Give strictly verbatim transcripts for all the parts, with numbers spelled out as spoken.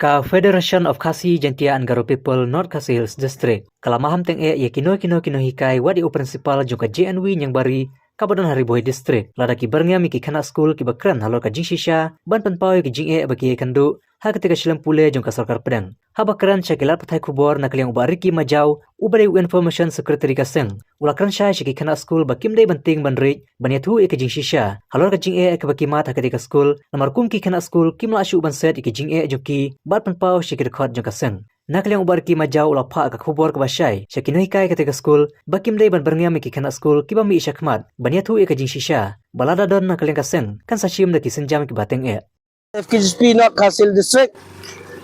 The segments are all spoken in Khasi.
Ka Federation of Khasi Jaintia and Garo People North Khasi Hills District ka la maham tyngeh ïa kino kino ki nonghikai wat ïa u principal jong ka J N V Ñiangbari kaba don ha Ri Bhoi District lada ki byrngem ïa ki khynnah skul kiba kren halor ka jingshisha ban pynpaw ïa ki jingeh ba ki ïakynduh ha katei ka shlem pule jong ka sorkar pdeng. Haba kren sha ki lad pathai khubor na ka liang u Bah Ricky Majaw uba dei u Information Secretary ka seng, u la kren shai sha ki khynnah skul ba kim dei ban tieng ban riej ban ïathuh ïa ka jingshisha halor ka jingeh kaba ki mad ha katei ka skul, namar kum ki khynnah skul kim lah shuh ban set ïa ka jingeh jong ki bad pynpaw sha ki dkhot jong ka seng. Na ka liang u Bah Ricky Majaw u la phah ka khubor kaba shai sha ki nonghikai katei ka skul ba kim dei ban byrngem ïa ki khynnah skul kiba mih shakhmat ban ïathuh ïa ka jingshisha ba lada don na ka liang ka seng kan sa shim da ki sienjam kiba tyngeh. F K J P North Khasi Hills District,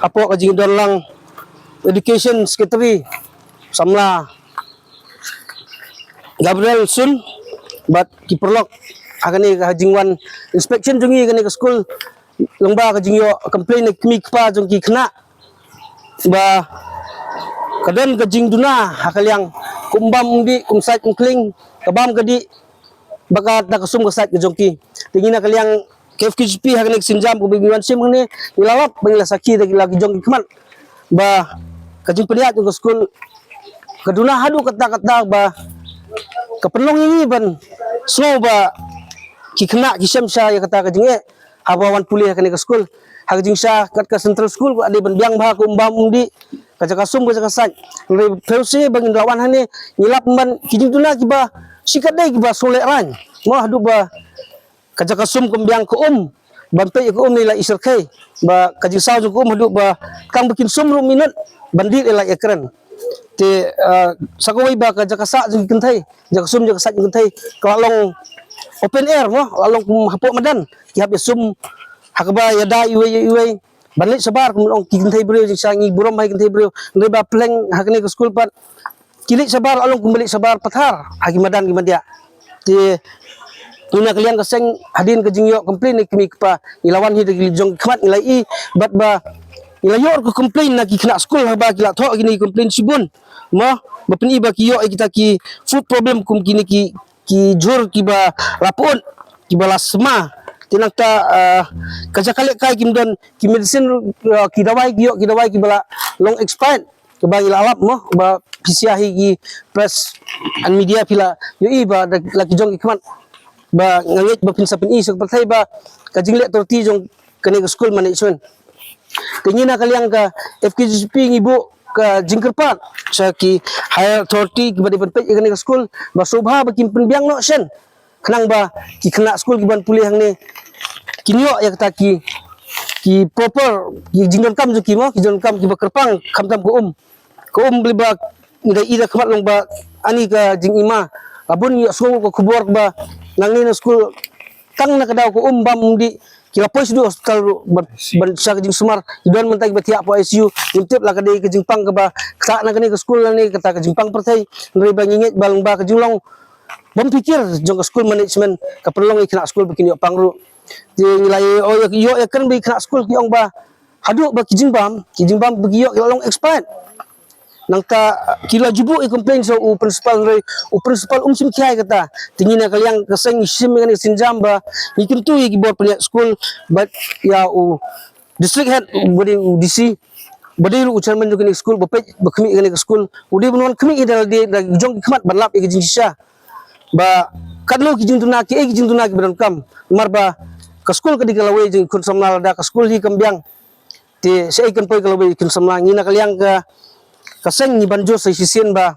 hapoh ka jingdon lang Education Secretary samla Gabriel Sun bad ki paralok ha kane ka jingwan inspection jong ngi kane ka skul, lyngba ka jingïoh complain na ki kmie ki kpa jong ki khynnah ba ka don ka jingduna ha ka liang kum bam um dih, kum sait um khlieng, ka bam ka dih, ba ka da ka sum ka sait ka jong ki. Te ngi na ka liang K F K G P ha kane ka sienjam kaba ngi wan shim hangne, ngi la lap ba ngi la sakhi da ki la ki jong ki khmat ba ka jingpynïaid jong ka skul ka duna haduh katta katta ba ka pynlong ïa ngi ban sngew ba ki khynnah ki shem sha ïa kata ka jingeh haba wan pule ha kane ka skul. Ha ka jingshisha kat ka central school ka dei ban biang bha kum bam um dih, ka jaka sum ka jaka sait. Hynrei pyrshah ba ngin da wan hangne ngi lap ban ki jingduna kiba shi katdei kiba sngewlehrain mo, haduh ba ka jaka sum kam biang, ka um ban peit ïa ka um ne la i syrkhei, ba ka jingsaw jong ka um haduh ba tang ba kin sum ruh minot ban dih ïa la ïa kren. Te ah, sa kawei ba ka jaka sah jong ki kynthei, jaka sum jaka sait jong ki kynthei ka la long open air mo, la long kum hapoh madan, ki hap ïa sum ha kaba ïada iwei ïa iwei ban leit shabar. Kum long ki kynthei briew, jingshisha ngi burom ha ki kynthei briew, hynrei ba pleng ha kane ka skul pat ki leit shabar la long kum ba leit shabar pathar ha ki madan ki madiah. Te ngi na ka liang ka seng hadien ka jingïoh complain na ki kmie ki kpa ngi la wan hi da ki jong ki khmat, ngi la ïohi bad ba ngi la ïoh ka complain na ki khynnah skul haba ki la thoh kine ki complain shibun mo, ba pyni ba ki ïoh ïa kita ki food problem kum kine ki ki jhur kiba la pyut, kiba la sma. Te nangta ah, ka jaka lehkai kim don ki medicine, ah, ki dawai, ki ïoh ki dawai kiba la long expired, kaba ngi la lap mo, ba phi sha hi ki press and media phi la ïohi ba da la ki jong ki khmat, ba nga ngeit ba phin sa pyni sha ka pyrthei ba ka jingleh torti jong kane ka school management. Te ngi na ka liang ka F K G P ngi buh ka jingkyrpad sha ki higher authority kiba dei ban peit ïa kane ka skul ba sngewbha ba kin pynbiang noh shen, khnang ba ki khynnah skul kiban pule hangne kin ïoh ïa kata ki, ki proper ki jingdonkam jong ki mo, ki jingdonkam kiba kyrpang, khamtam ka um. Ka um, balei ba ngi da i da khmat long ba ani ka jingima, la bun ïa sngew ka khubor ba nangne na skul tang na ka daw ka um bam um dih, ki la poi shaduh hospital ruh ban, ban sha ka jingsumar, ki don mynta kiba thiah hapoh I C U. Ngim tip la ka dei ka jingpang kaba ktah na kane ka skul lane kata ka jingpang pyrthei, hynrei ba ngi ngeit ba long ba ka jinglong bym phikir jong ka school management ka pynlong ïa ki khynnah skul ba kin ïoh pang ruh. Te ngi la ïoh, ïoh ïa kren ba ki khynnah skul ki ong ba haduh ba ki jingbam, ki jingbam ba ki ïoh ki la long expired. Nangta ki la ju buh ïa complain sha u principal, hynrei u principal um shim khia ïa kata. Te ngi na ka liang ka seng ngi shim ïa kane ka sienjam ba ngi kyntu ïa ki bor pynïaid skul bad ïa u district head ba dei u D C, ba dei ruh u chairman jong kane ka skul, ba peit ba khmih ïa kane ka skul. U dei ban wan khmih ïa da lade da jong ki khmat ban lap ïa ka jingshisha ba katno ki jingduna, kiei ki jingduna kiba donkam. Namar ba ka skul ka dei ka lawei jong ki khun samla, lada ka skul hi kam biang te shaei kan poi ka lawei ki khun samla. Ngi na ka liang ka, ka seng ngi ban jur sa shisien ba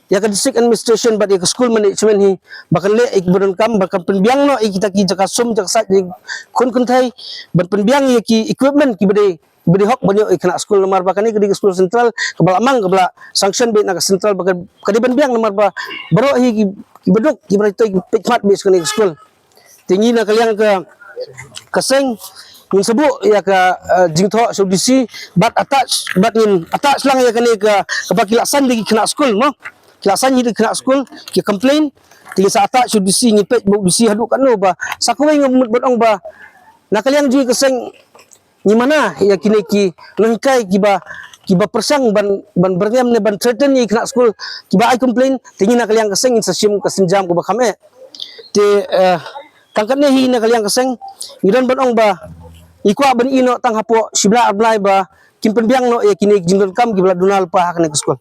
ïa ka district administration bad ïa ka school management hi ba kan leh ïa kiba donkam, ba kan pynbiang noh ïa kita ki jaka sum jaka sait ïa ki khun kynthei, ban pynbiang ïa ki equipment kiba dei, kiba dei hok ban ïoh ïa ki khynnah skul. Namar ba kane ka dei ka skul central kaba la mang, kaba la sanction beit na ka central, ba ka, ka dei ban biang namar ba baroh hi ki, kiba duk, kiba dei ki peit khmat beit sha kane ka skul. Te ngi na ka liang ka, ka seng ngin sa buh ïa ka, eh, jingthoh sha u D C bad attach, bad ngin attach lang ïa kane ka, kaba ki la sign da ki khynnah skul mo. Ki la sign hi da ki khynnah skul ki complain. Te ngin sa attach sha u D C, ngin peit ba u D C haduh katno ba, sa kawei nga mut ban ong ba na ka liang jong ka seng ngi mana ïa kine ki nonghikai kiba, kiba pyrshang ban, ban byrngem ne ban threaten ïa ki khynnah skul kiba ai complain. Te ngi na ka liang ka seng ngin sa shim ka sienjam kaba kham eh. Te, eh, tang katne hi na ka liang ka seng, ngi don ban ong ba ngi kwah ban ïoh noh tang hapoh shibla ar blai ba kin pynbiang noh ïa kine ki jingdonkam kiba la duna lypa ha kane ka skul.